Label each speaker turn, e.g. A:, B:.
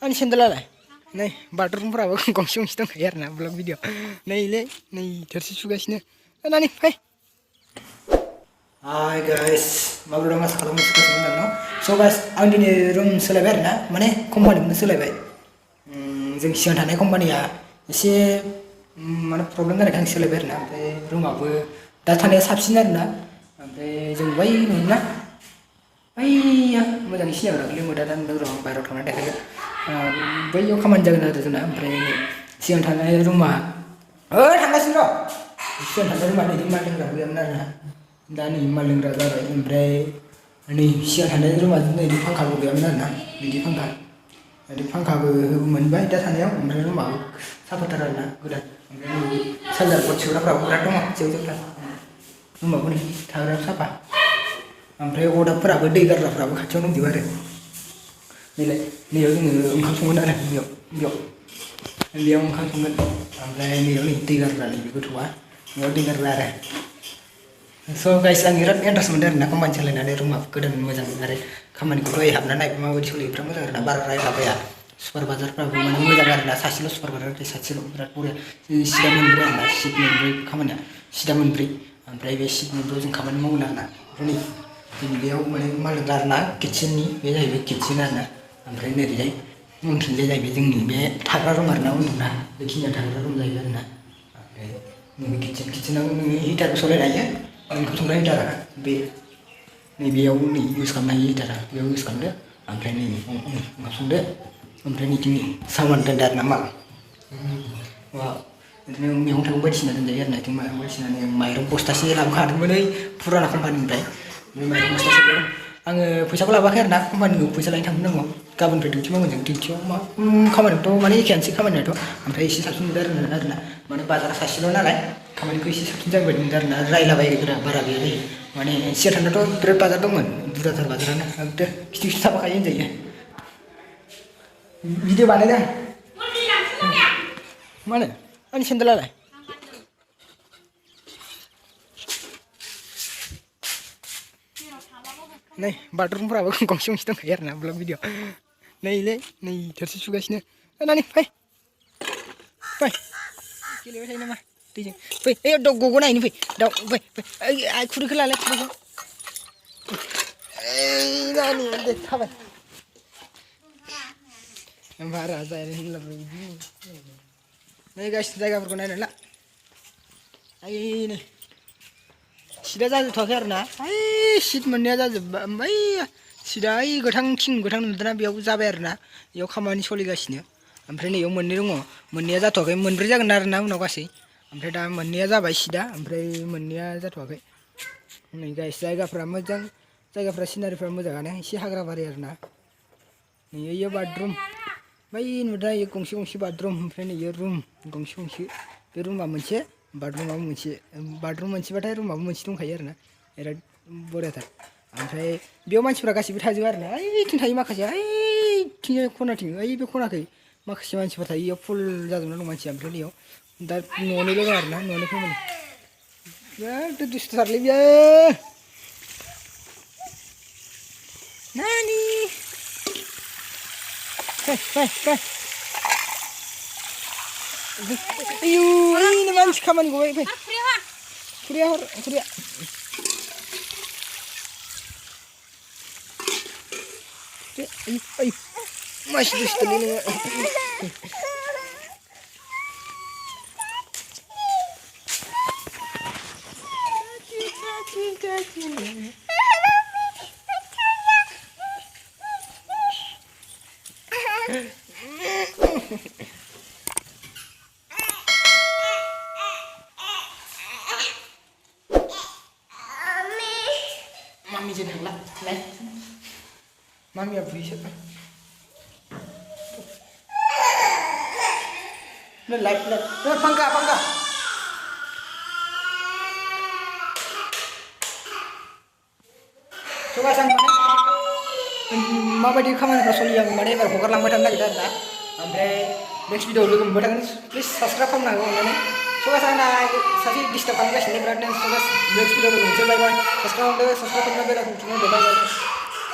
A: Ani sendalalah. Nei, bathroomफोराबो गंसे गंसे दंखायो आरोना ब्लग भिडिअ नैलै नै थोरसि सुगासिनो नानि फै हाय गाइस माब्ला मा खालामगासिनो दं न स गाइस आं दिनै रुम सोलायबाय आरोना माने कम्पानिखौनो सोलायबाय जों सिगां थानाय कम्पानिया एसे माने प्रब्लेम जानायखाय आं सोलायबाय आरोना ओमफ्राय रुमाबो दा थानाया साबसिन आरोना ओमफ्राय जों बै नुयोना बैया मोजाङै सिनायहराखैलै मोदा दा नुदों र' आं बाहेरायाव थांना देखायगोन बैयाव खामानि जागोन आरो जोंना ओमफ्राय सिगां थानाय रुमा थांगासिनो र' सिगां थानाय रुमा बिदि माल लोंग्रा गैयामोन आरोना दा नै माल लोंग्रा जाबाय ओमफ्राय नै सिगां थानाय रुमा नै फांखाबो गैयामोन आरोना बिदि फांखा ओरै फांखाबो मोनबाय दा थानायाव ओमफ्राय रुमाबो साफाथार आरोना गोदान ओमफ्राय चार्जार बर्ड सोग्राफ्राबो बिराद दङ जेवजेवथार रुमाबो नै थाग्रायाबो साफा ओमफ्राय अरदाबफोराबो दै गारग्राफ्राबो खाथियाव दंजोबो आरो नैलाय नैयाव जोङो ओंखाम संगोन आरो बेयाव ओंखाम संगोन ओमफ्राय नैयाव नै दै गारग्रा नै गोथौआ बेयाव दै गारग्रा आरो स' गाइस आं बिराद इन्टारेस्ट मोनदों आरोना कम्पानि सालायनानै रुमा गोदान मोजां आरो खामानिखौ दहाय हाबना नायबाय माबायदि सोलियो बिराद मोजां आरोना बारा रायलाबाया सुपारभाइजारफ्राबो माने मोजां आरोना सासेल' सुपारभाइजार सासेल' बिराद बरिया सिदा मोनब्रै आरोना सिट मोनब्रै खामानिया सिदा मोनब्रै ओमफ्राय बे सिट मोनब्रैयाव जों खामानि मावगोन आरोना नै जों बेयाव माने मालिक आरोना किटचेननि बे जाहैबाय किटचेन आरोना ओमफ्राय नैजाय उनथिंजाय जाहैबाय जोंनि बे थाग्रा रुम आरोना उन्दुग्रा बेखिनिया थाग्रा रुम जाहैबाय आरोना ओमफ्राय नैबे किटचेनाव नोङो हिटारबो सलायनो हायो ओंखाम संग्रा हिटारा बे नैबेयाव नै इउज खालामनो हायो हिटारा बेयाव इउज खालामदो ओमफ्राय नै ओंखाम संदो ओमफ्राय नैथिं सामान दोनदो आरोना माल बिदिनो मैगं थाइगं बायदिसिना दोनजायो आरोना बिथिं माइरं बायदिसिना माइरं बस्थासे लाबोखादोंमोन ओइ फुराना कम्पानिनिफ्राय बे माइरं बस्थासेखौ आङो फैसाखौ लाबोआखै आरोना कम्पानिखौ फैसा लायनो थांफिननांगौ गाबोननिफ्राय डिउटि मावगोन जों डिउटियाव मा खामानिखौथ' माने एखेयानोसै खामानियाथ' ओमफ्राय एसे साबसिन मोनदों आरोना माने बाजारा सासेल' नालाय खामानिखौ एसे साबसिन जाबाय बायदि मोनदों आरोना रायलाबायग्रा बारा गैया जायो माने सिगां थांनायाथ' बिराद बाजार दंमोन बुरजाथार बाजारानो एकदम खिथु खिथु थाफाखायो होनजायो भिडिअ बानायदों मानो आंनि सेन्देलालाय नै बाथरुमफोराबो गंसे गंसे दंखायो आरोना ब्लग भिडिअ नैलै नै थोरसि सुगासिनो नानि फै फै गेलेबाय थायो नामा दैजों फै ओइ दाउ गग' नायनो फै दाउ फै फै खुरैखौ लालाय खुरैखौ नानि दे थाबाय बारा जाया होनलाबो बिदि नै गासिबो जायगाफोरखौ नायनानै ला आइ नै सिदा जाजोबथ'वाखै आरोना ओइ सिट मोननाया जाजोब्बाय ओमफ्राय सिदा ओइ गोथां थिं गोथां नुदोंना बेयाव जाबाय आरोना बेयाव खामानि सोलिगासिनो ओमफ्राय नैयाव मोननै दङ मोननैया जाथ'वाखै मोनब्रै जागोन आरोना उनाव गासै ओमफ्राय दा मोननैया जाबाय सिदा ओमफ्राय मोननैया जाथ'वाखै नै गाइस जायगाफ्रा मोजां जायगाफ्रा सिनारिफ्रा मोजाङानो एसे हाग्राबारि आरोना नै इयो बाथरुम बै नुदों इयो गंसे गंसे बाथरुम ओमफ्राय नै इयो रुम गंसे गंसे बे रुमा मोनसे बाथरुमाबो मोनसे बाथरुम मोनसेबाथाय रुमाबो मोनसे दंखायो आरोना बिराद बरियाथार ओमफ्राय बेयाव मानसिफ्रा गासिबो थाजोबो आरोना ओइथिं थायो माखासे ओइथिंजाय खनाथिं ओइ बे खनाखै माखासे मानसिफोर थायो इयाव फुल जाजोबना दं मानसिया ओमफ्राय बेयाव दा न'निल' दं आरोना न'नि फेमिलि बिराद दुस्थ'थारलै बियो नानि फै फै फै आयु ओइनो मानसि खामानि गबाय फै खुरिया हर खुरिया आयु मासि दुस्थ'लै नोङो Mami jadi lah, mami apa sih? Light, pangga. Coba sang mana? Mabai di kamar rasuli yang mana yang berpokok lambat anda kita dah. Ambil next video dulu kemudian please subscribe kamu nak mana? Coba sana sasi disturb kamu guys ini berarti coba next video dulu. Bye bye. Subscribe kamu, bye bye.